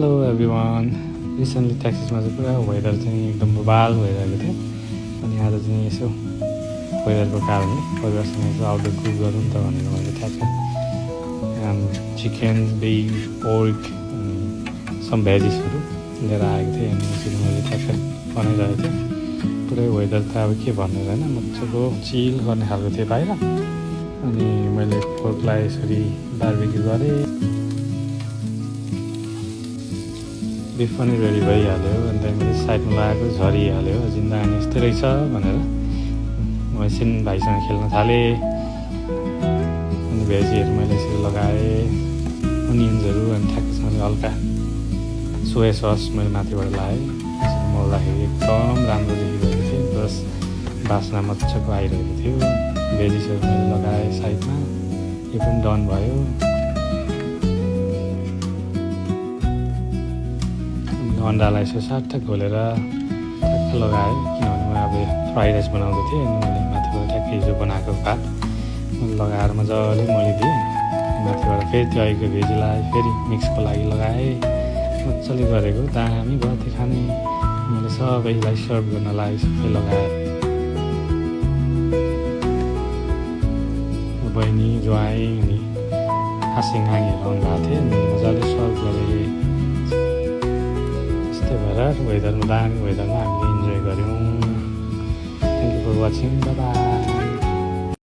Hello everyone. Recently ट्याक्सिसमा चाहिँ पुरा weather चाहिँ एकदम बबाल भइरहेको थियो अनि आज चाहिँ यसो वेदरको कारणले परिवारसँग यसो आउटडोर कुक गरौँ त भनेर मैले ठ्याक्क चिकन बिफ पोर्क अनि सम भेजिसहरू लिएर आएको थिएँ अनि यसरी मैले ठ्याक्क बनाइरहेको थिएँ। पुरै वेदर त अब के भन्नु होइन, मजाको चिल गर्ने खालको थियो बाहिर। अनि मैले पोर्कलाई यसरी बार्बिक्यू गरेँ, बिफ पनि रेडी भइहाल्यो। अन्त मैले साइडमा लगाएको झरिहाल्यो, जिन्दगी यस्तै रहेछ भनेर म एकछिन भाइसँग खेल्न थालेँ। अनि भेजीहरू मैले यसरी लगाएँ, अनियन्सहरू अनि ठ्याक्कसँगले हल्का सोया सस मैले माथिबाट लगाएँ। यसरी मोल्दाखेरि एकदम राम्रो देखिरहेको थियो, प्लस बास्ना मजाको आइरहेको थियो। भेजिसहरू मैले लगाएँ साइडमा, यो पनि डन भयो। अन्डालाई यसो साट्ट घोलेर ठ्याक्क लगाएँ, किनभने म अब फ्राइड राइस बनाउँदै थिएँ। अनि मैले माथिबाट ठ्याक्कै हिजो बनाएको भात लगाएर मजाले मोलिदिएँ। माथिबाट फेरि त्यो आएको भेजीलाई फेरि मिक्सको लागि लगाएँ, मजाले गरेको दामी भयो त्यो खाने। मैले सबैलाई सर्भ गर्न लागि सबै लगाएँ। बहिनी ज्वाइँ अनि हाँसिङ आङीहरू आउनु भएको थियो, मैले मजाले सर्भ गरेँ। वेदरमा दामी वेदरमा हामीले इन्जोय गऱ्यौँ। Thank you for watching, bye by.